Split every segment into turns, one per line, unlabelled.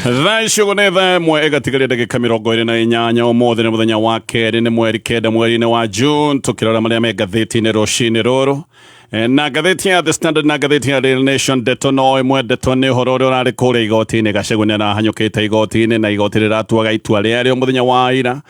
Thaa ici ũguo nĩ thaa 1 ĩgatigaria ndagĩka 28. Ũmũthĩ nĩ mũthenya wa kerĩ, nĩ mweri 9 mweri-inĩ wa June, tũkĩrora marĩa me ngathĩti-inĩ rũcinĩ rũrũ. Na ngathĩti ya The Standard na ngathĩti ya Daily Nation, ndeto no ĩmwe. Ndeto nĩ ũhoro ũrĩa ũrarĩ kũrĩa igoti-inĩ. Gachagua nĩ arahanyũkĩte igoti-inĩ na igoti rĩratuaga itua rĩarĩo mũthenya wa ira.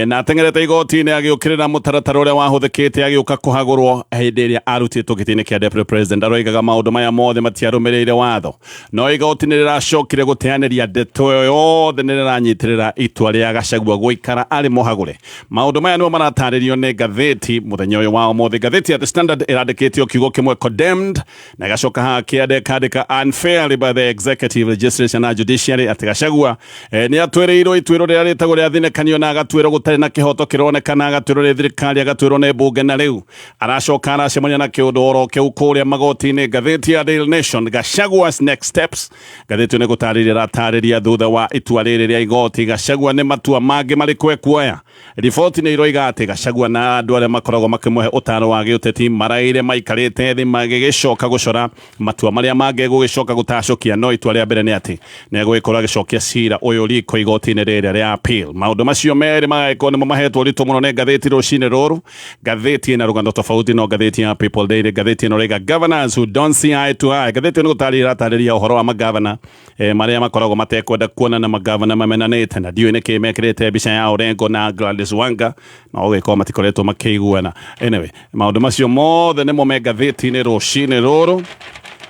Na ateng'erete igoti-inĩ agĩũkĩrĩra mũtaratara ũrĩa wahũthĩkĩte agĩũka kũhagũrwo hĩndĩ ĩrĩa arutĩtwo gĩtĩ-inĩ kĩa deputy president. Aroigaga maũndũ maya mothe matiarũmĩrĩire watho, no igoti nĩ rĩracokire gũteanĩria ndeto ĩyo yothe, nĩ rĩranyitĩrĩra itua rĩa Gachagua gũikara arĩ mũhagũre. Maũndũ maya nĩmo maratarĩrio nĩ ngathĩti mũthenya ũyũ wa ũmũthĩ. Ngathĩti ya The Standard ĩrandĩkĩtio kiugo kĩmwe, "Condemned", na ĩgacoka haha kĩande ĩkandĩka "Unfairly by the executive, legislature na judiciary", atĩ Gachagua nĩ atwĩrĩirwo ituĩro rĩrĩa rĩtagwo rĩa thinĩkanio na agatuĩrwo gũtarĩ na kĩhoto kĩronekana, agatuĩrwo nĩ thirikari, agatuĩrwo nĩ mbunge, na rĩu aracoka aracemania na kĩũndũ oro kĩu kũrĩa magoti-inĩ. Ngathĩti ya Daily Nation, "Gachagua's next steps". Ngathĩti ĩyo nĩ gũtarĩria ĩratarĩria thutha wa itua rĩrĩ rĩa igoti, Gachagua nĩ matua mangĩ marĩkũ ekuoya. Riboti nĩ iroiga atĩ Gachagua na andũ arĩa makoragwo makĩmũhe ũtaro wa gĩũteti maraire maikarĩte thĩ magĩgĩcoka gũcora matua marĩa mangĩ gũgĩcoka gũtacũkia, no itua rĩa mbere nĩ atĩ nĩ egũgĩkorwo agĩcokia cira ũyũ riko igoti-inĩ rĩrĩa rĩa appeal. Maũndũ macio merĩ magagĩkorwo nĩmo mahetwo ũritũ mũno nĩ ngathĩti rũcinĩ rũrũ. Ngathĩti ĩna rũgano tofauti, no ngathĩti ya People Daily, ngathĩti ĩno rĩga "Governors who don't see eye to eye". Ngathĩti ĩno nĩ gũtarĩria ĩratarĩria ũhoro wa magavana marĩa makoragwo matekwenda kuonana, magavana mamenanĩte, na ndiũĩ nĩkĩ mekĩrĩte mbica ya Orengo na Gladys Wanga na ũgĩkorwo matikoretwo makĩiguana. Anyway, maũndũ macio mothe nĩmo me ngathĩti-inĩ rũcinĩ rũrũ,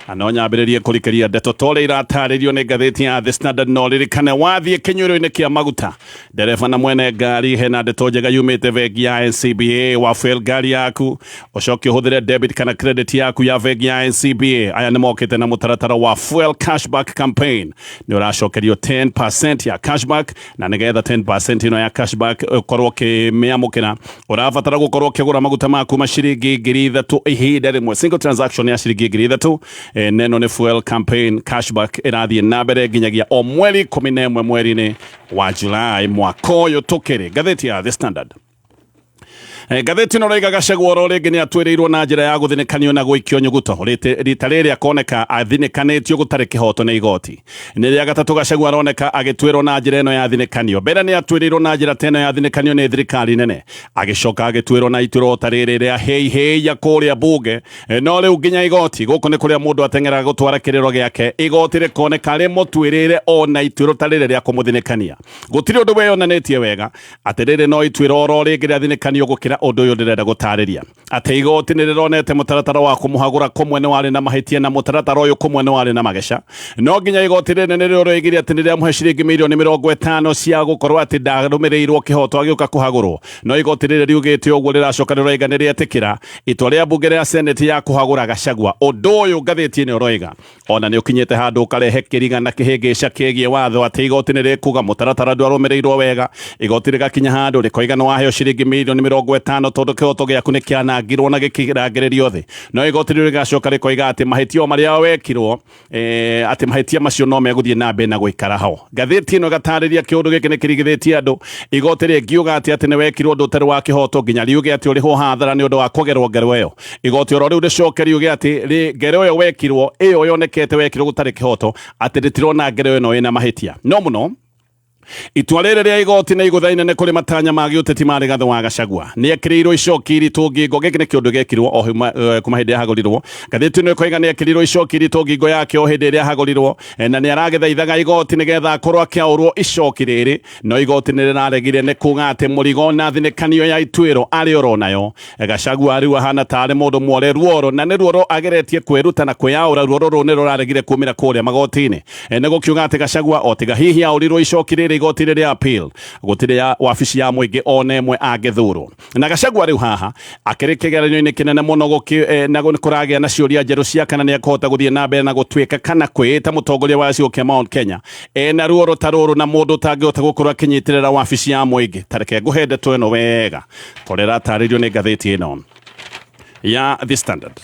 na no nyambĩrĩrie kũrikĩria ndeto ta ũrĩa iratarĩrio nĩ ngathĩti ya The Standard. No ririkane, wathiĩ kĩnyuĩro-inĩ kĩa maguta, ndereba na mwene ngari, hena ndeto njega yumĩte bengi ya NCBA. Wa fuel ngari yaku, ũcoke ũhũthĩre debit kana credit yaku ya bengi ya NCBA, aya nĩ mokĩte na mũtaratara wa fuel cashback campaign. Nĩ ũracokerio 10% ya cashback, na nĩgetha 10% ĩno ya cashback ũkorwo ũkĩmĩamũkĩra, ũrabatara gũkorwo ũkĩgũra maguta maku ma ciringi 3,000 ihinda rĩmwe, single transaction ya ciringi 3,000. Neno nĩ fuel campaign cashback ĩrathiĩ na mbere nginyagia o mweri 11 mweri-inĩ wa Julai mwaka ũyũ tũkĩrĩ. Ngathĩti ya The Standard. Ngathĩti ĩno raiga Gachagua oro rĩngĩ nĩ atwĩrĩirwo na njĩra ya gũthinĩkanio na gũikio nyuguto. Rita rĩrĩ akoneka athinĩkanĩtio gũtarĩ kĩhoto nĩ igoti. Nĩ rĩa gatatũ Gachagua aroneka agĩtuĩrwo na njĩra ĩno ya thinĩkanio. Mbere nĩ atuĩrĩirwo na njĩra ta ĩno ya thinĩkanio nĩ thirikari nene, agĩcoka agĩtuĩrwo na ituĩro ta rĩrĩ rĩa hĩi hĩi ya kũrĩa bunge. No rĩu nginya igoti, gũkũ nĩ kũrĩa mũndũ ateng'eraga gũtwara kĩrĩro gĩake, igoti rĩkoneka rĩmũtuĩrĩire ona ituĩro ta rĩrĩ rĩa kũmũthinĩkania. Gũtirĩ ũndũ weyonanĩtie wega atĩ rĩrĩ no ituĩro oro rĩngĩ rĩa thinĩkanio gũkĩra ũndũ ũyũ ndĩrenda gũtarĩria, atĩ igoti nĩ rĩronete mũtaratara wa kũmũhagũra kũmwe nĩ warĩ na mahĩtia na mũtaratara ũyũ kũmwe nĩ warĩ na mageca. No nginya igoti rĩnene nĩrĩo rĩoigire atĩ nĩ rĩamũhe ciringi mirioni 50 cia gũkorwo atĩ ndarũmĩrĩirwo kĩhoto agĩũka kũhagũrwo. No igoti rĩrĩ riugĩte ũguo, rĩracoka rĩroiga nĩ rĩetĩkĩra itua rĩa mbunge rĩa senate ya kũhagũra Gachagua. Ũndũ ũyũ, ngathĩti ĩno ĩroiga, ona nĩ ũkinyĩte handũ ũkarehe kĩriga na kĩhĩngĩca kĩgiĩ watho, atĩ igoti nĩ rĩkuga mũtaratara ndwarũmĩrĩirwo wega. Igoti rĩgakinya handũ rĩkoiga nĩ waheo ciringi mirioni 50 tondũ kĩhoto gĩaku nĩ kĩanangirwo na gĩkĩrangĩrĩrio thĩ, no igoti rĩu rĩgacoka rĩkoiga atĩ mahĩtia o marĩa wekirwo, atĩ mahĩtia macio no megũthiĩ na mbere na gũikara ho. Ngathĩti ĩno ĩgatarĩria kĩũndũ gĩkĩ nĩ kĩrigithĩtie andũ. Igoti rĩngiuga atĩ nĩ wekirwo ũndũ ũtarĩ wa kĩhoto, nginya riuge atĩ ũrĩhwo hathara nĩ ũndũ wa kũgerwo ngero ĩyo, igoti oro rĩu rĩcoke riuge atĩ ngero ĩyo wekirwo, ĩyo yonekete wekirwo gũtarĩ kĩhoto, atĩ rĩtirona ngero ĩno ĩna mahĩtia. No mũno itua rĩrĩ rĩa igoti nĩ igũtha inene kũrĩ matanya ma gĩũteti ma Rigathĩ wa Gachagua. Nĩ ekĩrĩirwo icoki iritũ ngingo. Gĩkĩ nĩ kĩũndũ gĩekirwo o kuma hĩndĩ yahagũrirwo. Ngathĩti ĩno ĩkoiga nĩ ekĩrirwo icoki iritũ ngingo yake o hĩndĩ ĩrĩa ahagũrirwo, na nĩ aragĩthaithaga igoti nĩgetha akorwo akĩaũrwo icoki rĩrĩ, no igoti nĩ rĩraregire nĩ kuga atĩ mũrigo na thinĩkanio ya ituĩro arĩ oro nayo. Gachagua rĩu ahana tarĩ mũndũ mwore ruoro, na nĩ ruoro ageretie kwĩruta na kwĩyaũra. Ruoro rũu nĩ rũraregire kumĩra kũrĩa magoti-inĩ. Nĩ gũkiuga atĩ Gachagua o tiga hihi aũrirwo icoki rĩrĩ igoti rĩrĩa appeal, gũtirĩ ya wabici ya mũingĩ ona ĩmwe angĩthurwo. Na Gachagua rĩu haha akĩrĩ kĩgeranio-inĩ kĩnene mũno na nĩ kũragĩa na ciũria njerũ cia kana nĩ ekũhota gũthiĩ na mbere na gũtuĩka kana kwĩĩta mũtongoria wa gĩcigo kĩa Mount Kenya ena ruoro ta rũrũ na mũndũ ũtangĩhota gũkorwo akĩnyitĩrĩra wabici ya mũingĩ. Ta reke ngũhe ndeto ĩno wega torĩa ĩratarĩrio nĩ ngathĩti ĩno ya The Standard.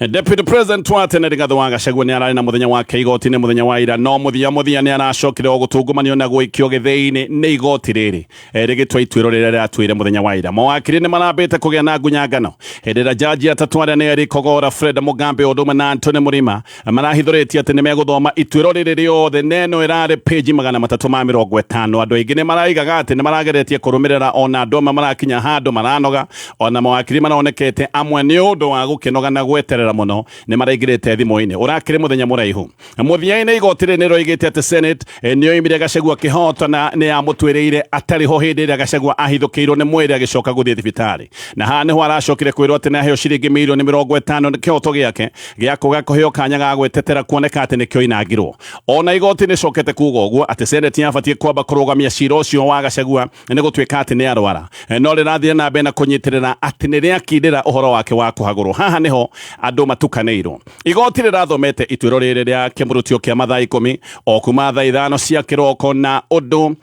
Deputy President wa tene Rigathi wa Gachagua nĩ ararĩ na mũthenya wake igoti-inĩ mũthenya wa ira, no mũthia mũthia nĩ aracokire o gũtungumanio na gũikio gĩthĩi-inĩ nĩ igoti rĩrĩ rĩgĩtua ituĩro rĩrĩa rĩratuire mũthenya wa ira. Mawakiri nĩ marambĩte kũgĩa na ngunyangano hĩndĩ ĩrĩa jaji atatũ arĩa nĩ Eric Ogora, Fred Mugambe ũndũ ũmwe na Anthony Mũrima marahithũrĩtie atĩ nĩ megũthoma ituĩro rĩrĩ rĩothe, na ĩno ĩrarĩ page 350. Andũ aingĩ nĩ maraigaga atĩ nĩ marageretie kũrũmĩrĩra, ona andũ amwe marakinya handũ maranoga, ona mawakiri maronekete amwe nĩ ũndũ wa gũkĩnoga na gweterera mũno nĩ maraingĩrĩte thimũ-inĩ. Ũrakĩrĩ mũthenya mũraihu. Mũthia-inĩ igoti rĩrĩ nĩ rĩoigĩte atĩ Senate nĩ yoimire Gachagua kĩhoto na nĩ yamũtuĩrĩire atarĩ ho hĩndĩ ĩrĩa Gachagua ahithũkĩirwo nĩ mwĩrĩ agĩcoka gũthiĩ thibitarĩ, na haha nĩho aracokire kwĩrwo atĩ nĩ aheo ciringi mirioni 50 nĩ kĩhoto gĩake gĩa kũga kũheo kanya ga gwĩtetera kuoneka atĩ nĩkĩo inangirwo. Ona igoti nĩ cokete kuga ũguo atĩ Senate yabatiĩ kwamba kũrũgamia cira ũcio wa Gachagua nĩ gũtuĩka atĩ nĩ arwara, no rĩrathire na mbere na kũnyitĩrĩra atĩ nĩ rĩakindĩra ũhoro wake wa kũhagũrwo. Haha nĩho andũ matukanĩirwo. Igoti rĩrathomete ituĩro rĩrĩ rĩa kĩmũrutio kĩa mathaa 10 o kuma thaa 5 cia kĩroko, na ũndũ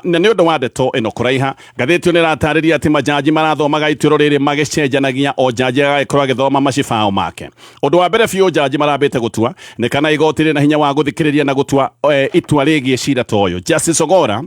na nĩ ũndũ wa ndeto ĩno kũraiha, ngathĩti ĩyo nĩ ĩratarĩria atĩ majaji marathomaga ituĩro rĩrĩ magĩcenjanagia, o jaji agagĩkorwo agĩthoma macibao make. Ũndũ wa mbere biũ jaji marambĩte gũtua nĩ kana igoti rĩna hinya wa gũthikĩrĩria na gũtua itua rĩgiĩ cira ta ũyũ. Justice Ogora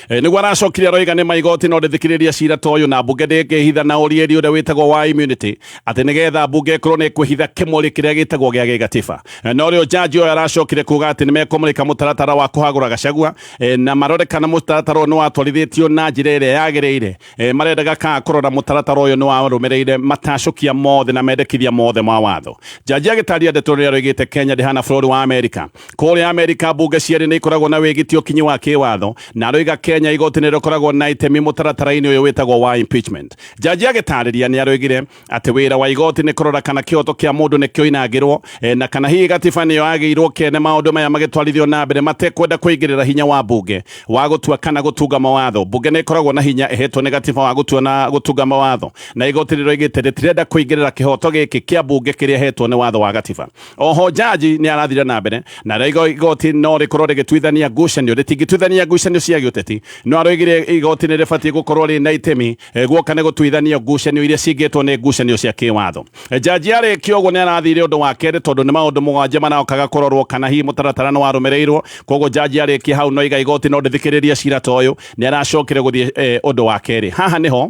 nĩguo aracokire aroiga nĩ maigoti no rĩthikĩrĩria cira ta ũyũ, na mbunge ndĩngĩhitha na ũrieri ũrĩa wĩtagwo wa immunity, atĩ nĩgetha mbunge ĩkorwo nĩ ĩkwĩhitha kĩmũrĩ kĩrĩa gĩtagwo gĩa gĩgatiba. No rĩo jaji ũyũ aracokire kuga atĩ nĩ mekũmũrĩka mũtaratara wa kũhagũra Gachagua, na marore kana mũtaratara ũyũ nĩ watwarithĩtio na njĩra ĩrĩa yagĩrĩire. Marendaga kana kũrora mũtaratara ũyũ nĩ warũmĩrĩire matacũkia mothe na mendekithia mothe ma watho. Jaji agĩtaria ndeto rĩrĩa roigĩte Kenya ndĩhana bũrũri wa Amerika. Kũrĩa Amerika mbunge cierĩ nĩ ikoragwo na wĩgitio kinyi wa kĩwatho, na aroiga Kenya igoti nĩ rĩkoragwo na itemi mũtaratara-inĩ ũyũ wĩtagwo wa impeachment. Jaji agĩtarĩria nĩ aroigire atĩ wĩra wa igoti nĩ kũrora kana kĩhoto kĩa mũndũ nĩ kĩoinangĩrwo, na kana hihi gatiba nĩyo yagĩirwo kene maũndũ maya magĩtwarithio na mbere matekwenda kũingĩrĩra hinya wa mbunge wa gũtua kana gũtunga mawatho. Mbunge nĩ ĩkoragwo na hinya ĩhetwo nĩ gatiba wa gũtua na gũtunga mawatho, na igoti rĩroigĩte rĩtirenda kũingĩrĩra kĩhoto gĩkĩ kĩa mbunge kĩrĩa ĩhetwo nĩ watho wa gatiba. Oho jaji nĩ arathire na mbere na raiga igoti no rĩkorwo rĩgĩtuithania ngucanio, rĩtingĩtuithania ngucanio cia gĩũteti, no aroigire igoti nĩ rĩbatiĩ gũkorwo rĩ na itemi guoka nĩ gũtuithania ngucanio iria cingĩtwo nĩ ngucanio cia kĩwatho. Jaji arĩkia ũguo nĩ arathire ũndũ wa kerĩ, tondũ nĩ maũndũ 7 maraokaga kũrorwo kana hihi mũtaratara nĩ warũmĩrĩirwo. Koguo jaji arĩkia hau no iga igoti no rĩthikĩrĩrie cira ta ũyũ, nĩ aracokire gũthiĩ ũndũ wa kerĩ. Haha nĩho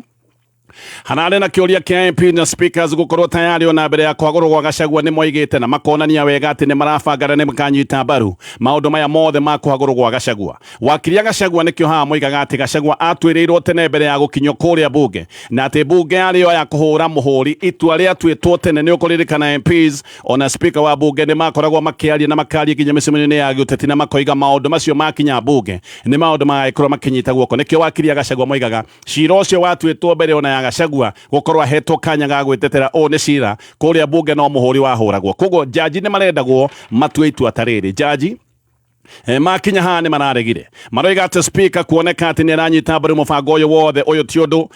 hararĩ na kĩũria kĩa MP na speakers gũkorwo tayari ona mbere ya kwagũrwo gwa Gachagua. Nĩ moigĩte na makonania wega atĩ nĩ marabanga na nĩ makanyita mbaru maũndũ maya mothe ma kũhagũrwo gwa Gachagua. Wakiri a Gachagua nĩkĩo haha moigaga atĩ Gachagua atuĩrĩirwo tene mbere ya gũkinyio kũrĩa mbunge, na atĩ mbunge yarĩ yo ya kũhũra mũhũri itua rĩatuĩtwo tene. Nĩ ũkũririkana MPs ona speaker wa mbunge nĩ makoragwo makĩaria na makaria nginya mĩcemanio-inĩ ya gĩũteti, na makoiga maũndũ macio makinya mbunge nĩ maũndũ magagĩkorwo makĩnyita guoko. Nĩkĩo wakiri a Gachagua moigaga cira ũcio watuĩtwo mbere ona ya Gachagua gũkorwo ahetwo kanya ga gwĩtetera, ũũ nĩ cira kũrĩa mbunge no mũhũri wahũragwo. Koguo jaji nĩ marendagwo matue itua ta rĩrĩ. Jaji makinya haha nĩ mararegire, maroiga atĩ speaker kuoneka atĩ nĩ aranyita mbaru mũbango ũyũ wothe, ũyũ ti ũndũ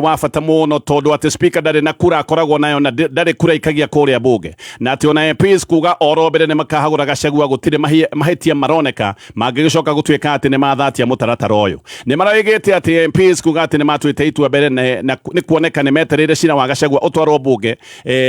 wa bata mũno, tondũ atĩ speaker ndarĩ na kura akoragwo nayo na ndarĩ kura ikagia kũrĩa mbunge, na atĩ ona MPs kuga oro mbere nĩ makahagũra Gachagua gũtirĩ mahĩtia maroneka mangĩgĩcoka gũtuĩka atĩ nĩ mathatia mũtaratara ũyũ. Nĩ maroigĩte atĩ MPs kuga atĩ nĩ matuĩte itua mbere na nĩ kuoneka nĩ metereire cira wa Gachagua ũtwarwo mbunge,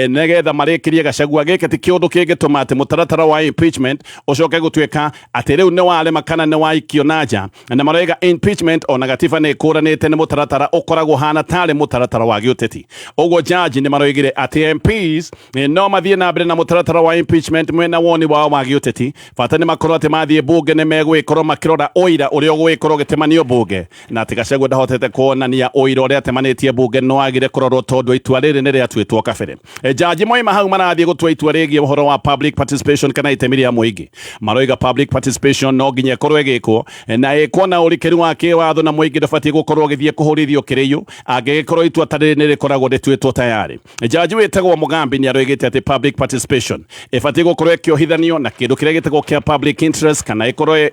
nĩgetha marĩkĩrie Gachagua. Gĩkĩ ti kĩũndũ kĩngĩtũma atĩ mũtaratara wa impeachment ũcoke gũtuĩka atĩ rĩu nĩ warema kana nĩ waikio na nja, na maroiga impeachment ona gatiba nĩ ĩkũranĩte nĩ mũtaratara ũkoragwo hana tarĩ mũtaratara wa gĩũteti. Ũguo jaji nĩ maroigire atĩ MPs no mathiĩ na mbere na mũtaratara wa impeachment mwena woni wao wa gĩũteti, bata nĩ makorwo atĩ mathiĩ mbunge nĩ megũgĩkorwo makĩrora ũira ũrĩa ũgũgĩkorwo ũgĩtemanio mbunge, na atĩ Gachagua ndahotete kuonania ũira ũrĩa atemanĩtie mbunge no agire kũrorwo tondũ itua rĩrĩ nĩ rĩatuĩtwo kabere. Jaji moima hau marathiĩ gũtua itua rĩgiĩ ũhoro wa public participation kana itemi rĩa mũingĩ. Maroiga public participation no nginya ĩkorwo ĩgĩkwo na ĩkwo na ũrikĩru wa kĩwatho, na mũingĩ ndũbatiĩ gũkorwo ũgĩthiĩ kũhũrithio kĩrĩiũ angĩgĩkorwo itua ta rĩrĩ nĩ rĩkoragwo rĩtuĩtwo tayari. Jaji wĩtagwo Mugambi nĩ aroigĩte atĩ public participation ĩbatiĩ gũkorwo ĩkĩohithanio na kĩndũ kĩrĩa gĩtagwo kĩa public interest, kana ĩkorwo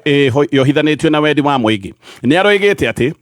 yohithanĩtio na wendi wa mũingĩ. Nĩ aroigĩte atĩ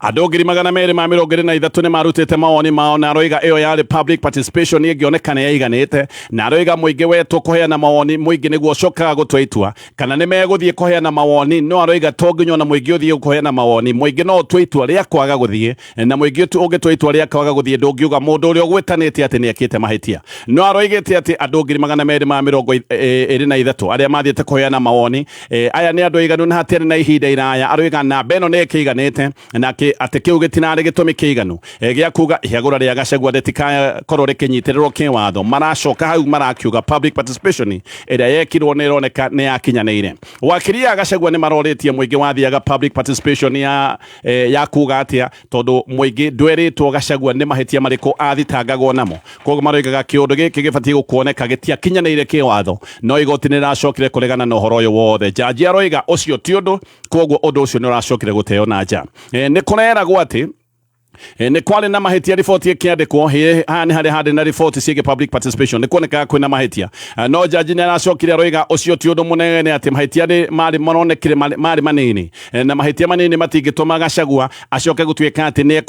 Andũ 223,000 nĩ marutĩte mawoni mao, na aroiga ĩyo yarĩ public participation ĩngĩoneka nĩ yaiganĩte, na aroiga mũingĩ wetwo kũheana mawoni, mũingĩ nĩguo ũcokaga gũtua itua kana nĩ megũthiĩ kũheana mawoni. No aroiga to nginya ona mũingĩ ũthiĩ kũheana mawoni, mũingĩ no ũtue itua rĩa kwaga gũthiĩ, na mũingĩ ũngĩtua itua rĩa kwaga gũthiĩ ndũngiuga mũndũ ũrĩa ũgwĩtanĩte atĩ nĩ ekĩte mahĩtia. No aroigĩte atĩ andũ 223,000 arĩa mathiĩte kũheana mawoni, aya nĩ andũ aiganu na hatiarĩ na ihinda iraya. Aroiga namba ĩno nĩ ĩkĩiganĩte na atĩ kĩu gĩtinarĩ gĩtũmi kĩiganu gĩa kuga ihagũra rĩa Gachagua rĩtikakorwo rĩkĩnyitĩrĩrwo kĩwatho. Maracoka hau marakiuga public participation ĩrĩa yekirwo nĩ ĩroneka nĩ yakinyanĩire. Wakiri ya Gachagua nĩ marorĩtie mũingĩ wathiaga public participation ya kuga atĩa, tondũ mũingĩ ndwerĩtwo Gachagua nĩ mahĩtia marĩkũ athitangagwo namo. Koguo maroigaga kĩũndũ gĩkĩ gĩbatiĩ gũkuoneka gĩtiakinyanĩire kĩwatho, no igoti nĩ rĩracokire kũregana na ũhoro ũyũ wothe. Jaji aroiga ũcio ti ũndũ, koguo ũndũ ũcio nĩ ũracokire gũteo na nja. Nĩ kũreragwo atĩ nĩ kwarĩ na mahĩtia riboti ĩkĩandĩkwo. Haha nĩ harĩa harĩ na riboti ciĩgiĩ public participation, nĩ kuonekaga kwĩna mahĩtia, no jaji nĩ aracokire aroiga ũcio ti ũndũ mũnene, atĩ mahĩtia nĩ marĩ maronekire marĩ manini, na mahĩtia manini matingĩtũma Gachagua acoke gũtuĩka atĩ nĩ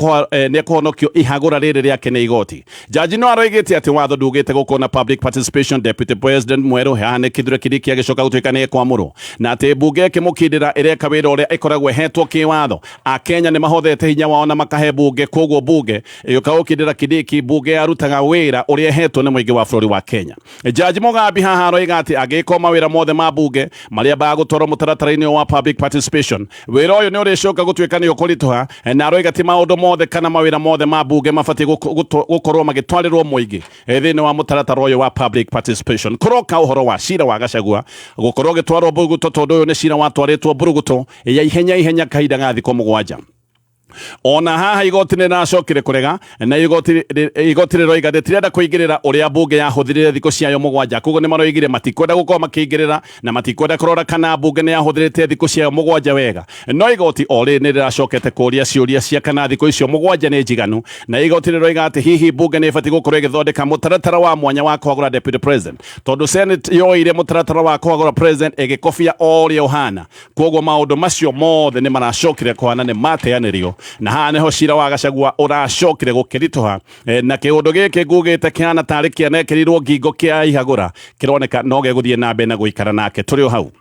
ekũhonokio ihagũra rĩrĩ rĩake nĩ igoti. Jaji no aroigĩte atĩ watho ndugĩte gũkorwo na public participation deputy president mwerũ, haha nĩ Kithure Kindiki, agĩcoka gũtuĩka nĩ ekwamũrwo, na atĩ mbunge ĩkĩmũkindĩra ĩreka wĩra ũrĩa ĩkoragwo ĩhetwo kĩwatho. Akenya nĩ mahothete hinya wao na makahe mbunge, koguo mbunge ĩgĩũka gũkindĩra Kindiki, mbunge yarutaga wĩra ũrĩa ĩhetwo nĩ mũingĩ wa bũrũri wa Kenya. Jaji Mugambi haha aroiga atĩ angĩgĩkorwo mawĩra mothe ma mbunge marĩa mbaga gũtwarwo mũtaratara-inĩ wa public participation, wĩra ũyũ nĩ ũrĩcoka gũtuĩka nĩ ũkũritũha, na aroiga ti maũndũ mothe kana mawĩra mothe ma mbunge mabatiĩ gũkorwo magĩtwarĩrwo mũingĩ thĩinĩ wa mũtaratara ũyũ wa public participation. Kũroka ũhoro wa cira wa Gachagua gũkorwo ũgĩtwarwo mbũrũgũtũ, tondũ ũyũ nĩ cira watwarĩtwo mbũrũgũtũ ya ihenya ihenya kahinda ga thikũ 7. Ona haha igoti nĩ rĩracokire kũrega, na igoti rĩroiga rĩtirenda kũingĩrĩra ũrĩa mbunge yahũthĩrire thikũ ciayo 7. Koguo nĩ maroigire matikwenda gũkorwo makĩingĩrĩra na matikwenda kũrora kana mbunge nĩ yahũthĩrĩte thikũ ciayo 7 wega. No igoti o rĩrĩ nĩ rĩracokete kũria ciũria cia kana thikũ icio 7 nĩ njiganu, na igoti rĩroiga atĩ hihi mbunge nĩ ĩbatiĩ gũkorwo ĩgĩthondeka mũtaratara wa mwanya wa kũhagũra deputy president, tondũ Senate yoire mũtaratara wa kũhagũra president ĩgĩkobia o ũrĩa ũhana. Koguo maũndũ macio mothe nĩ maracokire kũhana nĩ mateanĩrio, na haha nĩho cira wa Gachagua ũracokire gũkĩritũha, na kĩũndũ gĩkĩ ngugĩte kĩhana tarĩ kĩanekerirwo ngingo kĩa ihagũra, kĩroneka no gĩgũthiĩ na mbere na gũikara nake. Tũrĩ o hau,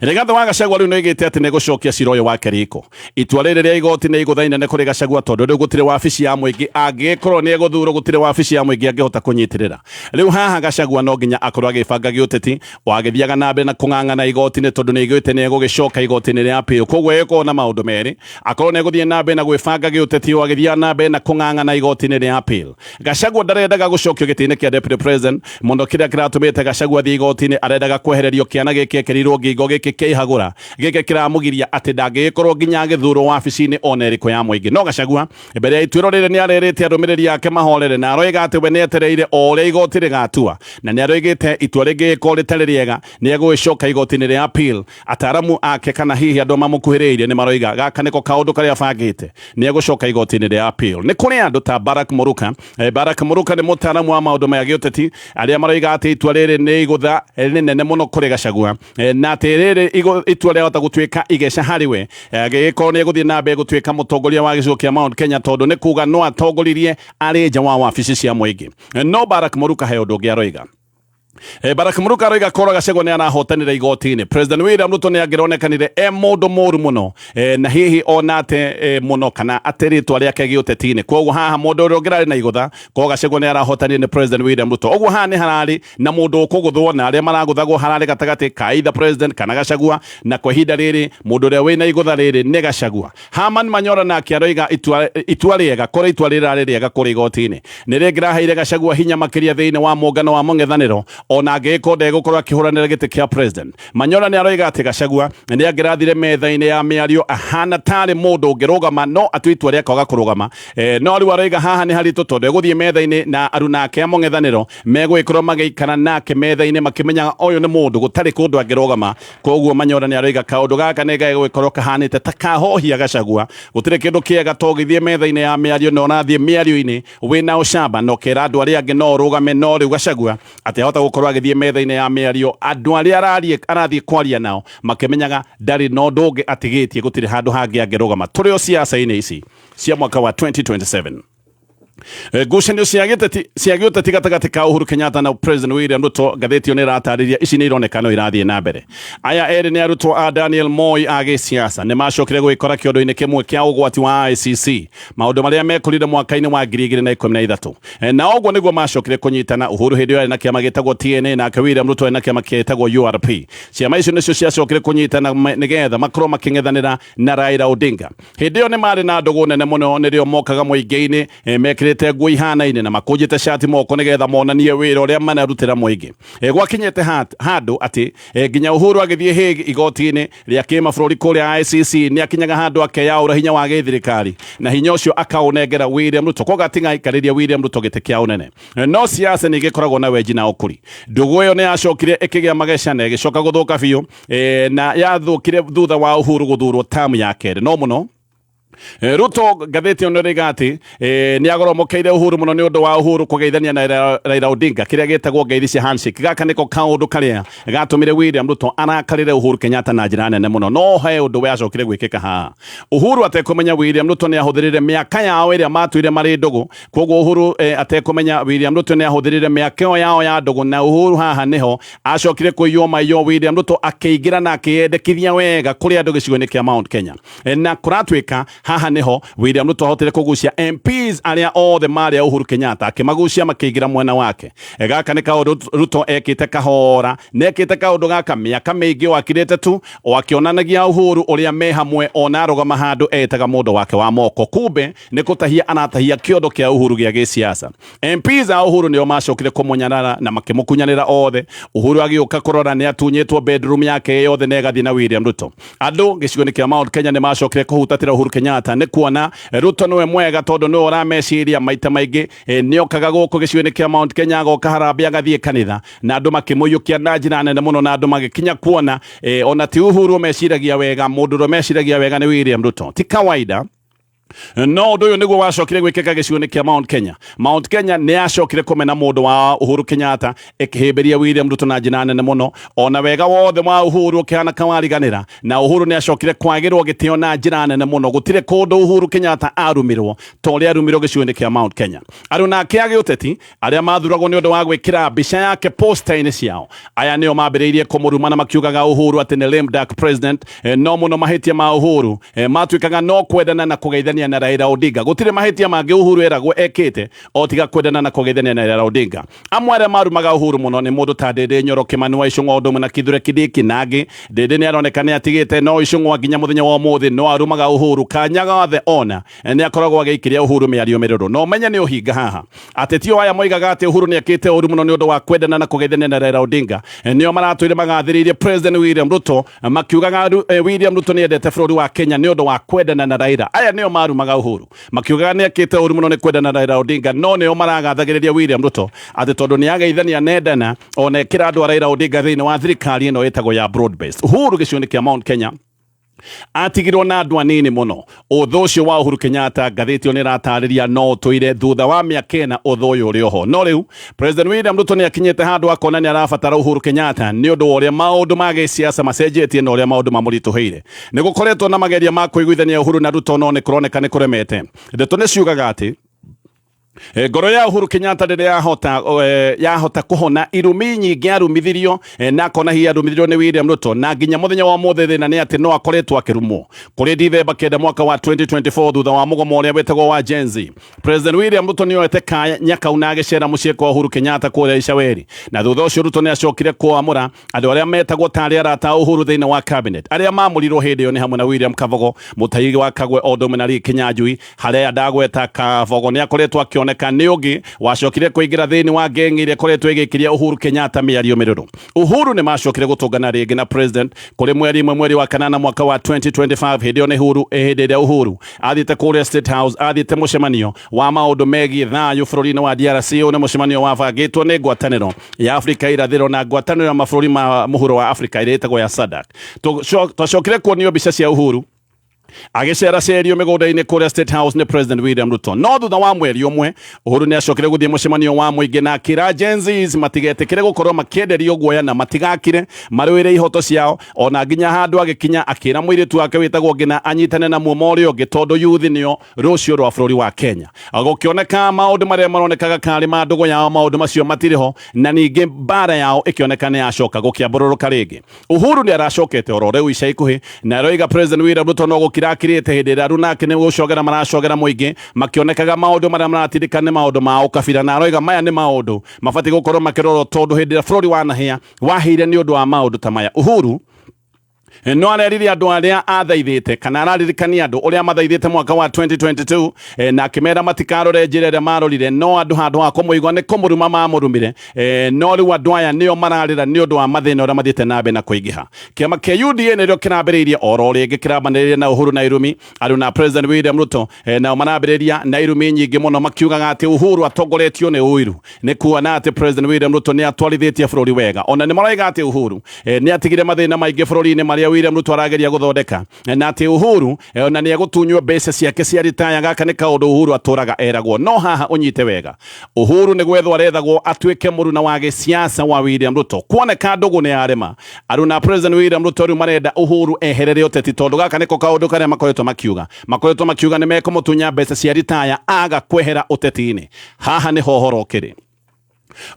Rigathĩ wa Gachagua rĩu nĩoigĩte atĩ nĩgũcokia cira ũyũ wake riko. Itua rĩrĩ rĩa igoti nĩ igũtha inene kũrĩ Gachagua, tondũ rĩu gũtirĩ wabici ya mũingĩ angĩgĩkorwo nĩ egũthurwo, gũtirĩ wabici ya mũingĩ angĩhota kũnyitĩrĩra. Rĩu haha Gachagua no nginya akorwo agĩbanga gĩũteti o agĩthiaga na mbere na kũng'ang'ana igoti-inĩ, tondũ nĩaigĩte nĩ egũgĩcoka igoti-inĩ rĩa appeal. Koguo egũkorwo na maũndũ merĩ, akorwo nĩ egũthiĩ na mbere na gwĩbanga gĩũteti o agĩthiaga na mbere na kũng'ang'ana igoti-inĩ rĩa appeal. Gachagua ndarendaga gũcokio gĩtĩ-inĩ kĩa deputy president mũno. Kĩrĩa kĩratũmĩte Gachagua athiĩ igoti-inĩ, arendaga kwehererio kĩana gĩkĩ ekĩrirwo ngingo gĩkĩ kĩa ihagũra, gĩkĩ kĩramũgiria atĩ ndangĩgĩkorwo nginya agĩthurwo wabici-inĩ ona ĩrĩkũ ya mũingĩ. No Gachagua mbere ya ituĩro rĩrĩ nĩ arerĩte arũmĩrĩri ake mahorere, na aroiga atĩ we nĩ etereire o ũrĩa igoti rĩgatua, na nĩ aroigĩte itua rĩngĩgĩkorwo rĩtarĩ rĩega nĩ egũgĩcoka igoti-inĩ rĩa appeal. Ataramu ake kana hihi andũ mamũkuhĩrĩirie nĩ maroiga gaka nĩko kaũndũ karĩa abangĩte, nĩ egũcoka igoti-inĩ rĩa appeal. Nĩ kũrĩ andũ ta Barak Muruka. Barak Muruka nĩ mũtaaramu wa maũndũ ma gĩũteti, arĩa maroiga atĩ itua rĩrĩ nĩ igũtha rĩnene mũno kũrĩ Gachagua, na atĩ rĩrĩ itua rĩahota gũtuĩka igeca harĩ we agĩgĩkorwo nĩ egũthiĩ na mbere gũtuĩka mũtongoria wa gĩcigo kĩa Mount Kenya, tondũ nĩ kuga no atongoririe arĩ nja wa wabici cia mũingĩ. No Barak Muruka he ũndũ ũngĩ aroiga. Barak Muruka aroiga korwo Gachagua nĩ arahotanĩra igoti-inĩ, President William Ruto nĩ angĩronekanire e mũndũ mũru mũno, na hihi ona ate mũno kana ate rĩtwa rĩake gĩũteti-inĩ. Koguo haha mũndũ ũrĩa ũngĩrarĩ na igũtha korwo Gachagua nĩ arahotanire nĩ President William Ruto. Ũguo haha nĩ hararĩ na mũndũ ũkũgũthwo, na arĩa maragũthagwo hararĩ gatagatĩ ka either president kana Gachagua, na kwa ihinda rĩrĩ mũndũ ũrĩa wĩna igũtha rĩrĩ nĩ Gachagua. Herman Manyora nake aroiga itua rĩega, kũrĩ itua rĩrarĩ rĩega kũrĩ igoti-inĩ nĩ rĩngĩraheire Gachagua hinya makĩria thĩinĩ wa mũngano wa mũng'ethanĩro, ona angĩgĩkorwo ndegũkorwo akĩhũranĩra gĩtĩ kĩa president. Manyora nĩ aroiga atĩ Gachagua nĩ angĩrathire metha-inĩ ya mĩario ahana tarĩ mũndũ ũngĩrũgama, no atue itua rĩa kwaga kũrũgama. No rĩu aroiga haha nĩ haritũ, tondũ egũthiĩ metha-inĩ na aruna ake a mũng'ethanĩro megũgĩkorwo magĩikara nake metha-inĩ makĩmenyaga ũyũ nĩ mũndũ gũtarĩ kũndũ angĩrũgama. Koguo Manyora nĩ aroiga kaũndũ gaka nĩ gagũgĩkorwo kahanĩte ta kahohia Gachagua. Gũtirĩ kĩndũ kĩega to ũgĩthiĩ metha-inĩ ya mĩario na ũrathiĩ mĩario-inĩ wĩna ũcamba na ũkera andũ arĩa angĩ no ũrũgame, no rĩu Gachagua atĩ ahota gũkorwo Gũkorwo agĩthiĩ metha-inĩ ya mĩario, andũ arĩa arathiĩ kwaria nao makĩmenyaga ndarĩ na ũndũ ũngĩ atigĩtie, gũtirĩ handũ hangĩ angĩrũgama. Tũrĩ o siasa-inĩ ici cia mwaka wa 2027. Ngucanio cia gĩũteti gatagatĩ ka Uhuru Kenyatta na President William Ruto, ngathĩti ĩyo nĩ ĩratarĩria ici nĩ ironeka no irathiĩ na mbere. Aya erĩ nĩ arutwo a Daniel Moi a gĩsiasa, nĩ macokire gwĩkora kĩondo-inĩ kĩmwe kĩa ũgwati wa ICC, maũndũ marĩa mekũrire mwaka-inĩ wa 2013. Na ũguo nĩguo macokire kũnyitana. Uhuru hĩndĩ ĩyo arĩ na kĩama gĩtagwo TNA, nake William Ruto arĩ na kĩama gĩtagwo URP. Ciama icio nĩcio ciacokire kũnyitana nĩgetha makorwo makĩng'ethanĩra na Raila Odinga. Hĩndĩ ĩyo nĩ marĩ na ndũgũ nene mũno, nĩrĩo mokaga mũingĩ-inĩ mekĩrĩte nguo ihanaine na makũnjĩte cati moko nĩgetha monanie wĩra ũrĩa manarutĩra mũingĩ. Gwakinyĩte handũ atĩ nginya Uhuru agĩthiĩ Hague igoti-inĩ rĩa kĩmabũrũri kũrĩa ICC, nĩ akinyaga handũ akeyaũra hinya wa gĩthirikari na hinya ũcio akaũnengera William Ruto, koguo atigaikarĩria William Ruto gĩtĩ kĩa ũnene. No siasa nĩ igĩkoragwo na wenji na ũkũri. Ndũgũ ĩyo nĩ yacokire ĩkĩgĩa mageca na ĩgĩcoka gũthũka biũ, na yathũkire thutha wa Uhuru gũthurwo tamu ya kerĩ. No mũno Ruto, ngathĩti ĩno ĩraiga atĩ nĩ agoromokeire Uhuru mũno nĩ ũndũ wa Uhuru kũgeithania na Raila Odinga kĩrĩa gĩtagwo ngeithi cia handshake. Gaka nĩko kaũndũ karĩa gatũmire William Ruto arakarĩre Uhuru Kenyatta na njĩra nene mũno. No he ũndũ wacokire gwĩkĩka haha Uhuru atekũmenya. William Ruto nĩ ahũthĩrire mĩaka yao ĩrĩa matũire marĩ ndũgũ. Koguo Uhuru atekũmenya, William Ruto nĩ ahũthĩrire mĩaka ĩyo yao ya ndũgũ, na Uhuru haha nĩho acokire kũiywo maiyo. William Ruto akĩingĩra na akĩyendekithia wega kũrĩ andũ gĩcigo-inĩ kĩa Mount Kenya. Na kũratuĩka haha nĩho William Ruto ahotire kũgucia MPs arĩa othe marĩ a Uhuru Kenyatta, akĩmagucia makĩingĩra mwena wake. Gaka nĩ kaũndũ Ruto ekĩte kahora, na ekĩte kaũndũ gaka mĩaka mĩingĩ o akirĩte tu, o akĩonanagia Uhuru ũrĩa me hamwe, ona arũgama handũ etaga mũndũ wake wa moko, kumbe nĩ kũtahia aratahia kĩondo kĩa Uhuru gĩa gĩsiasa. MPs a Uhuru nĩo macokire kũmũnyarara na makĩmũkunyanĩra othe. Uhuru agĩũka kũrora nĩ atunyĩtwo bedroom yake yothe na ĩgathiĩ na William Ruto. Andũ gĩcigo-inĩ kĩa Mount Kenya nĩ macokire kũhutatĩra Uhuru Kenyatta nĩ kuona Ruto nĩwe mwega, tondũ nĩwe ũrameciria maita maingĩ. Nĩ okaga gũkũ gĩcigo-inĩ kĩa Mount Kenya, agoka harambee, agathiĩ kanitha, na andũ makĩmũiyũkia na njĩra nene mũno, na andũ magĩkinya kuona ona ti Uhuru meciragia wega, mũndũ ũrĩa meciragia wega nĩ William Ruto. Ti kawaida, no ũndũ ũyũ nĩguo wacokire gwĩkĩka gĩcigo-inĩ kĩa Mount Kenya. Mount Kenya nĩ yacokire kũmena mũndũ wa Uhuru Kenyatta, ĩkĩhĩmbĩria William Ruto na njĩra nene mũno, ona wega wothe wa Uhuru ũkĩhana kawariganĩra. Na Uhuru nĩ acokire kwagĩrwo gĩtĩo na njĩra nene mũno. Gũtirĩ kũndũ Uhuru Kenyatta arumirwo ta ũrĩa arumirwo gĩcigo-inĩ kĩa Mount Kenya. Aruna ake a gĩũteti arĩa mathuragwo nĩ ũndũ wa gwĩkĩra mbica yake poster-inĩ ciao, aya nĩo mambĩrĩirie kũmũruma na makiugaga Uhuru atĩ nĩ lame duck president. No mũno mahĩtia ma Uhuru matuĩkaga no kwendana na kũgeithania na Raila Odinga. Gũtirĩ mahĩtia mangĩ Uhuru eragwo ekĩte o tiga kwendana na kũgeithania na Raila Odinga. Amwe arĩa marumaga Uhuru mũno nĩ mũndũ ta Ndĩndĩ Nyoro, Kĩmani wa Icũng'wa, ũndũ ũmwe na Kithure Kindiki na angĩ. Ndĩndĩ nĩ aroneka nĩ atigĩte, no Icũng'wa nginya mũthenya wa ũmũthĩ no arumaga Uhuru kanya gothe ona nĩ akoragwo agĩikĩria Uhuru mĩario mĩrũrũ. No menye nĩ ũhinga haha. Ateti o aya moigaga atĩ Uhuru nĩ ekĩte ũru mũno nĩ ũndũ wa kwendana na kũgeithania na Raila Odinga nĩo maratũire magathĩrĩirie President William Ruto, makiugaga William Ruto nĩ endete bũrũri wa Kenya nĩ ũndũ wa kwendana na Raila. Aya nĩo marumaga Uhuru makiugaga nĩ ekĩte ũru mũno nĩ kwendana na Raila Odinga, no nĩo maragathagĩrĩria William Ruto atĩ tondũ nĩ ageithania nendana ona ĩkĩra andũ a Raila Odinga thĩinĩ wa thirikari ĩno ĩtagwo ya broad based. Uhuru gĩcigo-inĩ kĩa Mount Kenya atigirwo na andũ anini mũno. Ũthũ ũcio wa Uhuru Kenyatta, ngathĩti ĩyo nĩ ĩratarĩria, no ũtũire thutha wa mĩaka 4 ũthũ ũyũ ũrĩ oho. No rĩu President William Ruto nĩ akinyĩte handũ akona nĩ arabatara Uhuru Kenyatta nĩ ũndũ wa ũrĩa maũndũ ma gĩsiasa macenjetie na ũrĩa maũndũ mamũritũhĩire. Nĩ gũkoretwo na mageria ma kũiguithania Uhuru na Ruto, no nĩ kũroneka nĩ kũremete. Ndeto nĩ ciugaga atĩ ngoro ya Uhuru Kenyatta rĩrĩa yahota kũhona irumi nyingĩ arumithirio, na akona hihi arumithirio nĩ William Ruto, na nginya mũthenya wa ũmũthĩ thĩna nĩ atĩ no akoretwo akĩrumwo. Kũrĩ Dithemba 9 mwaka wa 2024, thutha wa mũgomo ũrĩa wĩtagwo wa Gen Z, President William Ruto nĩ oete kanya kau na agĩcera mũciĩ kwa Uhuru Kenyatta kũrĩa Icaweri, na thutha ũcio Ruto nĩ acokire kwamũra andũ arĩa metagwo tarĩ arata a Uhuru thĩinĩ wa cabinet. Arĩa mamũrirwo hĩndĩ ĩyo nĩ hamwe na William Kabogo, Mutahi wa Kagwe, o ũndũ ũmwe na Lee Kinyanjui. Harĩa ndagweta Kabogo nĩ akoretwo akĩoneka nĩ ũngĩ wacokire kũingĩra thĩinĩ wa ngengi ĩrĩa ĩkoretwo ĩgĩkĩria Uhuru Kenyatta mĩario mĩrũrũ. Uhuru nĩ macokire gũtũngana rĩngĩ na president kũrĩ mweri 1 mweri wa kanana mwaka wa 2025. Hĩndĩ ĩyo nĩ Uhuru, hĩndĩ ĩrĩa Uhuru athiĩte kũrĩa State House, athiĩte mũcemanio wa maũndũ megiĩ thayũ bũrũri-inĩ wa DRC. Ũyũ nĩ mũcemanio wabangĩtwo nĩ ngwatanĩro ya Afrika irathĩro na ngwatanĩro ya mabũrũri ma mũhuro wa Afrika ĩrĩa ĩtagwo ya SADC. Twacokire kuonio mbica cia Uhuru Agĩceracerio mĩgũnda-inĩ kũrĩa State House nĩ President William Ruto. No thutha wa mweri ũmwe, Uhuru nĩ acokire gũthiĩ mũcemanio wa mũingĩ na akĩra Gen Zs matigetĩkĩre gũkorwo makĩenderio guoya na matigakire marũĩre ihoto ciao, ona nginya handũ agĩkinya akĩra mũirĩtu wake wĩtagwo Ngina anyitane na muoma ũrĩa ũngĩ tondũ yuthi nĩo rũciũ rwa bũrũri wa Kenya. Gũkĩoneka maũndũ marĩa maronekaga karĩ ma ndũgũ yao, maũndũ macio matirĩ ho, na ningĩ mbara yao ĩkĩoneka nĩ yacoka gũkĩambũrũrũka rĩngĩ. Uhuru nĩ aracokete oro rĩu ica ikuhĩ na aroiga President William Ruto no gũkira akirĩte hĩndĩ ĩrĩa aruna ake nĩ gũcogera maracogera mũingĩ makĩonekaga maũndũ marĩa maratindĩka nĩ maũndũ ma ũkabira, na aroiga maya nĩ maũndũ mabatiĩ gũkorwo makĩrorwo tondũ hĩndĩ ĩrĩa bũrũri wanahĩa wahĩire nĩ ũndũ wa maũndũ ta maya. Uhuru no arerire andũ arĩa athaithĩte kana araririkania andũ ũrĩa mathaithĩte mwaka wa 2022, na akĩmera matikarore njĩra ĩrĩa marorire, no andũ handũ ha kũmũigua nĩ kũmũruma mamũrumire. No rĩu andũ aya nĩo mararĩra nĩ ũndũ wa mathĩna ũrĩa mathiĩte na mbere na kũingĩha. Kĩama kĩa UDA nĩrĩo kĩrambĩrĩirie oro rĩngĩ kĩrambanĩrĩria na Uhuru na irumi arĩ na President William Ruto, nao marambĩrĩria na irumi nyingĩ mũno makiugaga atĩ Uhuru atongoretio nĩ ũiru nĩ kuona atĩ President William Ruto nĩ atwarithĩtie bũrũri wega. Ona nĩ maroiga atĩ Uhuru nĩ atigire mathĩna maingĩ bũrũri-inĩ marĩa William Ruto arageria gũthondeka, na atĩ Uhuru ona nĩ egũtunywo mbeca ciake cia ritaya. Gaka nĩ kaũndũ Uhuru atũraga eragwo. No haha ũnyite wega, Uhuru nĩ gwethwo arethagwo atuĩke mũruna wa gĩsiasa wa William Ruto. Kuoneka ndũgũ nĩ yarema, aruna President William Ruto rĩu marenda Uhuru eherere ũteti, tondũ gaka nĩko kaũndũ karĩa makoretwo makiuga nĩ mekũmũtunya mbeca cia ritaya aga kwehera ũteti-inĩ. Haha nĩho ũhoro ũkĩrĩ.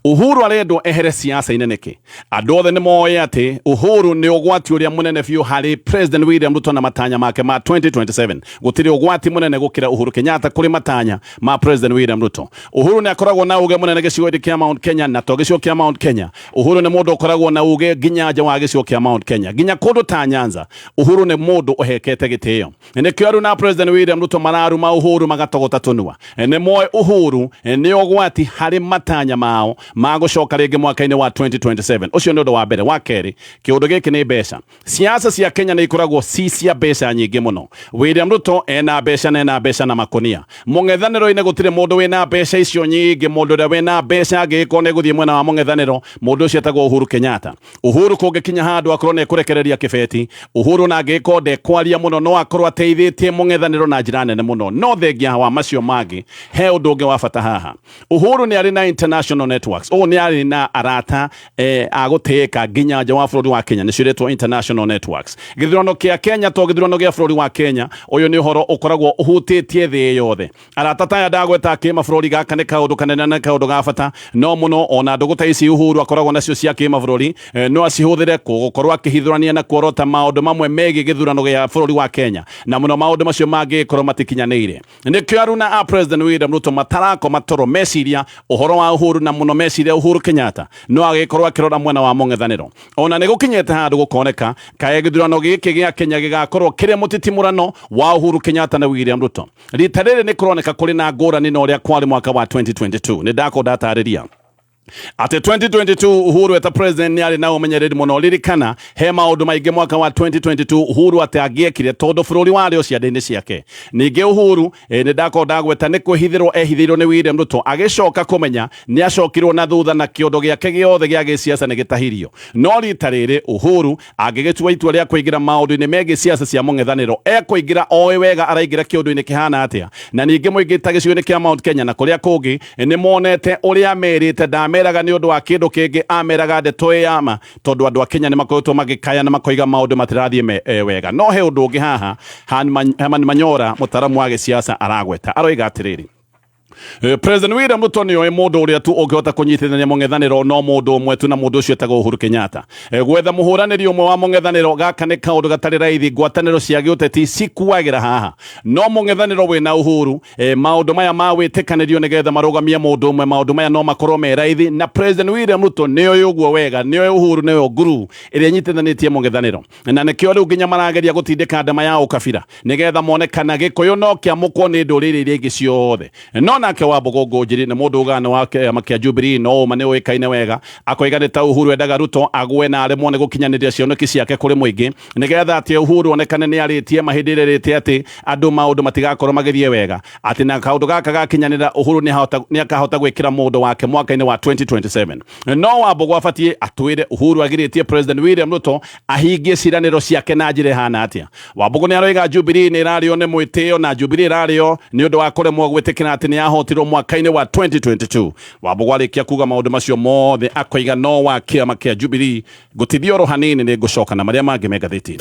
Uhuru arendwo ehere siasa-inĩ nĩkĩ? Andũ othe nĩ moĩ atĩ Uhuru nĩ ũgwati ũrĩa mũnene biũ harĩ President William Ruto na matanya make ma 2027. Gũtirĩ ũgwati mũnene gũkĩra Uhuru Kenyatta kũrĩ matanya ma President William Ruto. Uhuru nĩ akoragwo na uge mũnene gĩcigo-inĩ kĩa Mount Kenya, na to gĩcigo kĩa Mount Kenya. Uhuru nĩ mũndũ ũkoragwo na uge nginya nja wa gĩcigo kĩa Mount Kenya, nginya kũndũ ta Nyanza. Uhuru nĩ mũndũ ũhekete gĩtĩo. Nĩkĩo aruna na President William Ruto mararuma Uhuru magatogota tũnua. Nĩ moĩ Uhuru nĩ ũgwati harĩ matanya mao ma gũcoka rĩngĩ mwaka-inĩ wa 2027. Ũcio nĩ ũndũ wa mbere. Wa kerĩ, kĩũndũ gĩkĩ nĩ mbeca. Siasa cia Kenya nĩ ikoragwo ci cia mbeca nyingĩ mũno. William Ruto ena mbeca na ena mbeca na makonia. Mũng'ethanĩro-inĩ gũtirĩ mũndũ wĩna mbeca icio nyingĩ. Mũndũ ũrĩa wĩna mbeca angĩgĩkorwo nĩ gũthiĩ mwena wa mũng'ethanĩro, mũndũ ũcio etagwo Uhuru Kenyatta. Uhuru kũngĩkinya handũ akorwo nĩ ekũrekereria kĩbeti, Uhuru na angĩgĩkorwo ndekwaria mũno no akorwo ateithĩtie mũng'ethanĩro na njĩra nene mũno. No thengia wa macio mangĩ, he ũndũ ũngĩ wa bata haha. Uhuru nĩ arĩ na international networks. Ũũ nĩ arĩ na arata a gũtĩĩka nginya nja wa bũrũri wa Kenya, nĩcio iretwo international networks. Gĩthurano kĩa Kenya to gĩthurano gĩa bũrũri wa Kenya, ũyũ nĩ ũhoro ũkoragwo ũhutĩtie thĩ yothe. Arata taya ndagweta kĩmabũrũri, gaka nĩ kaũndũ kanene na kaũndũ ga bata no mũno. Ona ndũgũ ta ici Uhuru akoragwo nacio cia kĩmabũrũri, no acihũthĩre gũkorwo akĩhithũrania na kuorota maũndũ mamwe megiĩ gĩthurano gĩa bũrũri wa Kenya, na mũno maũndũ macio mangĩgĩkorwo matikinyanĩire. Nĩkĩo aruna a President William Ruto matarakoma toro meciria ũhoro wa Uhuru, na mũno meciria Uhuru Kenyatta no agĩkorwo akĩrora mwena wa mũng'ethanĩro. Ona nĩ gũkinyĩte handũ gũkoneka kaĩ gĩthurano gĩkĩ gĩa Kenya gĩgakorwo kĩrĩ mũtitimũrano wa Uhuru Kenyatta na William Ruto. Rita rĩrĩ nĩ kũroneka kũrĩ na ngũrani na ũrĩa kwarĩ mwaka wa 2022. Nĩ ndakorwo ndatarĩria atĩ 2022 Uhuru eta president nĩ arĩ na ũmenyereri mũno. Ririkana he maũndũ maingĩ mwaka wa 2022 Uhuru atĩ angĩekire tondũ bũrũri warĩ o ciande-inĩ ciake. Ningĩ Uhuru nĩ ndakorwo ndagweta nĩ kwĩhithĩrwo ehithĩirwo nĩ William Ruto, agĩcoka kũmenya nĩ acokirwo na thutha na kĩondo gĩake gĩothe gĩa gĩsiasa nĩ gĩtahirio. No rita rĩrĩ Uhuru angĩgĩtua itua rĩa kũingĩra maũndũ-inĩ megiĩ siasa cia mũng'ethanĩro, ekũingĩra oĩ wega araingĩra kĩũndũ-inĩ kĩhana atĩa. Na ningĩ mũingĩ ta gĩcigo-inĩ kĩa Mount Kenya na kũrĩa kũngĩ nĩ monete ũrĩa merĩte, ndameraga nĩ ũndũ wa kĩndũ kĩngĩ, ameraga ndeto ĩ ya ma, tondũ andũ a Kenya nĩ makoretwo magĩkaya na makoiga maũndũ matirathiĩ wega. No he ũndũ ũngĩ haha Herman Manyora, mũtaaramu wa gĩsiasa, aragweta, aroiga atĩrĩrĩ, President William Ruto nĩ oĩ mũndũ ũrĩa tu ũngĩhota kũnyitithania mũng'ethanĩro no mũndũ ũmwe tu, na mũndũ ũcio etagwo Uhuru Kenyatta. Gwetha mũhũranĩri ũmwe wa mũng'ethanĩro, gaka nĩ kaũndũ gatarĩ raithi. Ngwatanĩro cia gĩũteti cikuagĩra haha, no mũng'ethanĩro wĩna Uhuru, maũndũ maya ma wĩtĩkanĩrio nĩgetha marũgamie mũndũ ũmwe, maũndũ maya no makorwo me raithi. Na President William Ruto nĩ oĩ ũguo wega, nĩ oĩ Uhuru nĩwe nguru ĩrĩa ĩnyitithanĩtie mũng'ethanĩro, na nĩkĩo rĩu nginya marageria gũtindĩka ndema ya ũkabira nĩgetha mone kana Gĩkũyũ no kĩamũkwo nĩ ndũrĩrĩ iria ingĩ ciothe. No nĩ Nake Wambugu Ngũnjiri nĩ mũndũ ugaga nĩ wa kĩama kĩa Jubilee, no ũma nĩ ũĩkaine wega, akoiga nĩ ta Uhuru endaga Ruto agwe na aremwo nĩ gũkinyanĩria cioneki ciake kũrĩ mũingĩ, nĩgetha atĩ Uhuru onekane nĩ arĩtie ma hĩndĩ ĩrĩa ĩrĩte atĩ andũ maũndũ matigakorwo magĩthiĩ wega, atĩ na kaũndũ gaka gakinyanĩra Uhuru nĩ akahota gwĩkĩra mũndũ wake mwaka-inĩ wa 2027. No Wambugu abatiĩ atwĩre Uhuru agirĩtie President William Ruto ahingie ciĩranĩro ciake na njĩra ĩhana atĩa. Wambugu nĩ aroiga Jubilee nĩ ĩrarĩo nĩ mwĩtĩo na Jubilee ĩrarĩo nĩ ũndũ wa kũremwo gwĩtĩkĩra atĩ nĩ yahotirwo mwaka-inĩ wa 2022. Wambugu arĩkia kuga maũndũ macio mothe akoiga no wa kĩama kĩa Jubilee. Ngũtithia oro hanini nĩ ngũcoka na marĩa mangĩ me ngathĩti-inĩ.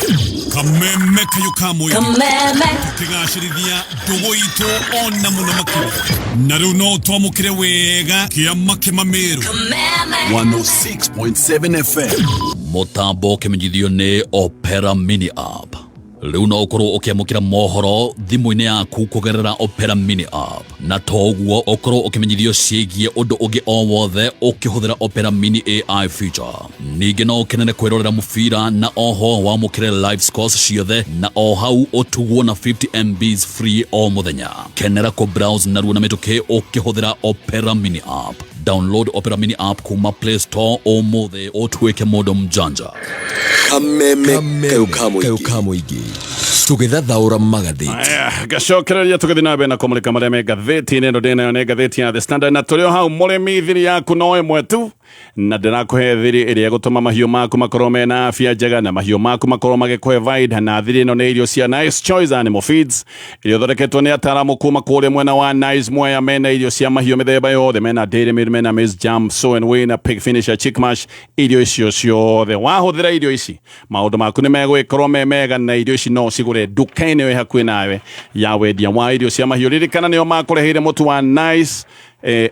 Kameme kayũ ka mũingĩ.
Kameme.
Tũkĩgacĩrithia ndũgũ itũ ona mũno makĩria. Na rĩu no twamũkĩre wega kĩama kĩmamĩrũ.
Kameme.
106.7 FM.
Mũtambo ũkĩmenyithio nĩ Opera Mini App. Rĩu no ũkorwo ũkĩamũkĩra mohoro thimũ-inĩ yaku kũgerera Opera Mini App, na to ũguo ũkorwo ũkĩmenyithio ciĩgiĩ ũndũ ũngĩ o wothe ũkĩhũthĩra Opera Mini AI feature. Ningĩ no ũkenere kwĩrorera mũbira na oho wamũkĩre live scores ciothe na o hau ũtugwo na 50 MBs free o mũthenya. Kenera kũ browse narua na mĩtũkĩ ũkĩhũthĩra Opera Mini App. Download Opera Mini App kuma Play Store ũmũthĩ ũtuĩke mũndũ mjanja.
Kameme kayo ka mũingĩ tũgĩthathaũra magathĩti.
Ngacokereria tũgĩthiĩ na mbere na kũmũrĩka marĩa me ngathĩti-inĩ ĩno ndĩ nayo nĩ ngathĩti ya The Standard, na tũrĩ o hau mũrĩmi, thiri yaku no ĩmwe tu, na ndĩrakũhe thiri ĩrĩa ĩgũtũma mahiũ maku makorwo mena afya njega na mahiũ maku makorwo magĩkũhe vaida. Na thiri ĩno nĩ irio cia Nice Choice Animal Feeds iria ithondeketwo nĩ ataaramu kuma kũrĩa mwena wa Nice Mwea. Mena irio cia mahiũ mĩthemba yothe, mena dairy meal, mena maize jam, sow and whey na pig finisher, chick mash. Irio icio ciothe wahũthĩra irio ici maũndũ maku nĩ megũgĩkorwo me mega, na irio ici no ũcigũre nduka-inĩ wĩ hakuhĩ nawe ya wendia wa irio cia mahiũ. Ririkana nĩo makũreheire mũtu wa Nice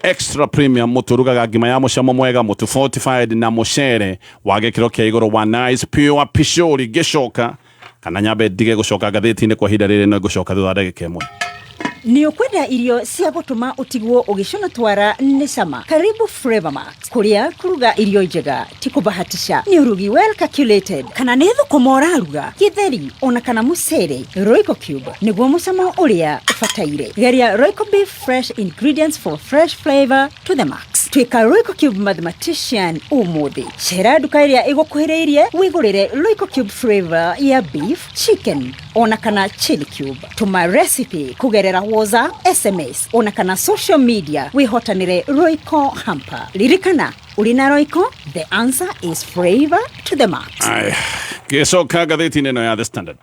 Extra Premium, mũtu ũrugaga ngima ya mũcamo mwega, mũtu fortified na mũcere wa gĩkĩro kĩa igũrũ wa Nice Pure Pishori. Ngĩcoka kana nyambe ndige gũcoka ngathĩti-inĩ kwa ihinda rĩrĩ, no ngũcoka thutha wa ndagĩka ĩmwe.
Nĩ ũkwenda irio cia gũtũma ũtigwo ũgĩcũna twara nĩ cama? Karibu Flavor Max, kũrĩa kũruga irio njega ti kũbahatisha, nĩ ũrugi well calculated. Kana nĩ thũkũma ũraruga, gĩtheri ona kana mũcere, Royco Cube nĩguo mũcamo ũrĩa ũbataire. Geria Royco Beef, fresh ingredients for fresh flavor to the max. Tuĩka Royco Cube mathematician ũmũthĩ. Cera nduka ĩrĩa ĩgũkuhĩrĩirie wĩgũrĩre Royco Cube flavor ya beef, chicken ona kana chili cube. Tũma recipe kũgerera WhatsApp, SMS ona kana social media wĩhotanĩre Royco hamper. Ririkana, ũrĩ na Royco, the answer is flavor to the max.
Aya, gĩcoka ngathĩti-inĩ ĩno ya The Standard.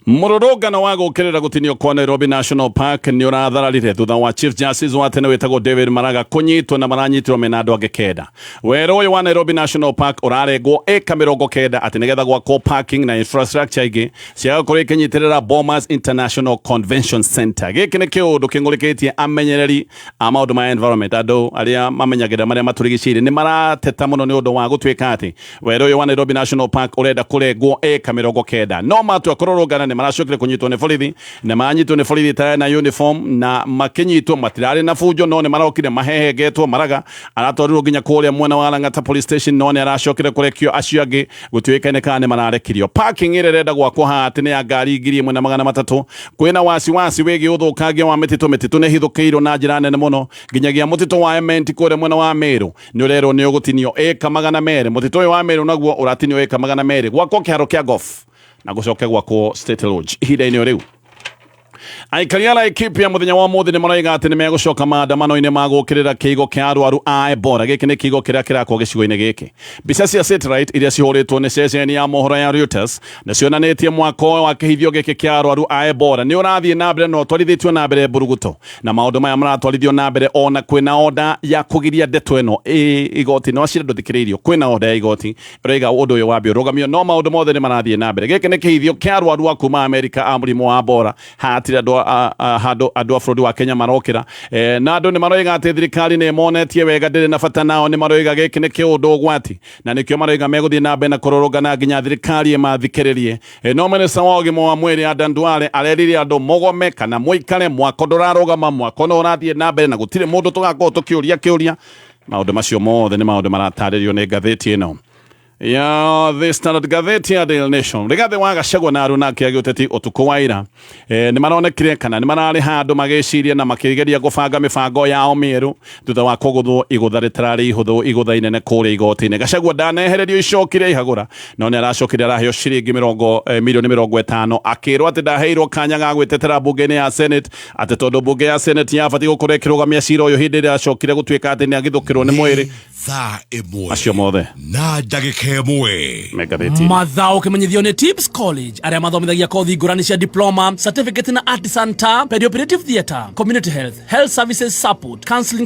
Mũrũrũngano wa gũkĩrĩra gũtinio kwa Nairobi National Park nĩ ũrathararire thutha wa Chief Justice wa tene wĩtagwo David Maraga kũnyitwo, na maranyitirwo mena andũ angĩ kenda. Werũ ũyũ wa Nairobi National Park ũrarengwo ĩka 90 atĩ nĩgetha gwakwo parking na infrastructure ingĩ cia gũkorwo ikĩnyitĩrĩra Bomas International Convention Center. Gĩkĩ nĩ kĩũndũ kĩng'ũrĩkĩtie amenyereri a maũndũ ma environment, andũ arĩa mamenyagĩrĩra marĩa matũrigicĩirie nĩ marateta mũno nĩ ũndũ wa gũtuĩka atĩ werũ ũyũ wa Nairobi National Park ũrenda kũrengwo ĩka 90. No matua kũrũrũngana nĩ maracokire kũnyitwo nĩ borithi, na maranyitwo nĩ borithi itarĩ na uniform, na makĩnyitwo matirarĩ na bunjo, no nĩ marokire mahehengetwo. Maraga aratwarirwo nginya kũrĩa mwena wa Lang'ata Police Station, no nĩ aracokire kũrekio. Acio angĩ gũtiũĩkaine kana nĩ mararekirio. Parking ĩrĩa ĩrenda gwakwo haha atĩ nĩ ya ngari 1300. Kwĩna wasiwasi wĩgiĩ ũthũkangia wa mĩtitũ. Mĩtitũ nĩ ĩhithũkĩirwo na njĩra nene mũno, nginyagia mũtitũ wa Ementi kũrĩa mwena wa Meru nĩ ũrerwo nĩ ũgũtinio ĩka 200. Mũtitũ ũyũ wa Meru naguo ũratinio ĩka 200 gwakwo kĩharo kĩa golf na gũcoke gwakwo State Lodge. Ihinda-inĩ o rĩu, aikari a Laikipia mũthenya wa ũmũthĩ nĩ maroiga atĩ nĩ megũcoka maandamano-inĩ ma gũkĩrĩra kĩigo kĩa arwaru a Ebola. Gĩkĩ nĩ kĩigo kĩrĩa kĩrakwo gĩcigo-inĩ gĩkĩ. Mbica cia satellite iria cihũrĩtwo nĩ ceceni ya mohoro ya Reuters nĩ cionanĩtie mwako wa kĩhithio gĩkĩ kĩa arwaru a Ebola nĩ ũrathiĩ na mbere na ũtwarithĩtio na mbere mburuguto, na maũndũ maya maratwarithio na mbere ona kwĩna oda ya kũgiria ndeto ĩno igoti no cira ndũthikĩrĩirio. Kwĩna oda ya igoti ĩroiga ũndũ ũyũ wambe ũrũgamio, no maũndũ mothe nĩ marathiĩ na mbere. Gĩkĩ nĩ kĩhithio kĩa arwaru a kuma Amerika a mũrimũ wa Ebola. Hatirĩ andũ handũ andũ a bũrũri wa Kenya marokĩra, na andũ nĩ maroiga atĩ thirikari nĩ ĩmonetie wega, ndĩrĩ na bata nao. Nĩ maroiga gĩkĩ nĩ kĩũndũ ũgwati, na nĩkĩo maroiga megũthiĩ na mbere na kũrũrũngana nginya thirikari ĩmathikĩrĩrie. No minista wa ũgima wa mwĩrĩ Adan Duale arerire andũ mũgome kana mũikare, mwako ndũrarũgama, mwako no ũrathiĩ na mbere na gũtirĩ mũndũ tũgakorwo tũkĩũria kĩũria. Maũndũ macio mothe nĩ maũndũ maratarĩrio nĩ ngathĩti ĩno. Ya The Standard, gatheti ya Daily Nation, Rigathi wa Gachagua na aruna ake a gĩũteti ũtukũ wa ira nĩ maronekire kana nĩ mararĩ handũ magĩciria na makĩgeria gũbanga mĩbango yao mĩerũ thutha wa kũgũthwo igũtha rĩtararĩ ihũthũ, igũtha inene kũrĩa igoti-inĩ. Gachagua ndanehererio icoki rĩa ihagũra, no nĩ aracokire araheo ciringi mirioni 50, akĩrwo atĩ ndaheirwo kanya ga gwĩtetera mbunge-inĩ ya Senate, atĩ tondũ mbunge ya Senate yabatiĩ gũkorwo ĩkĩrũgamia cira ũyũ hĩndĩ ĩrĩa acokire gũtuĩka atĩ nĩ agithũkĩrwo nĩ mwĩrĩ.
Thaa 1
Acio mothe
na ndagĩka 1.
Me ngathĩti.
Mathao kĩmenyithio nĩ Tips College, arĩa mathomithagia kothi ngũrani cia diploma, certificate na artisan, ta perioperative theatre, community health, health services support, counseling.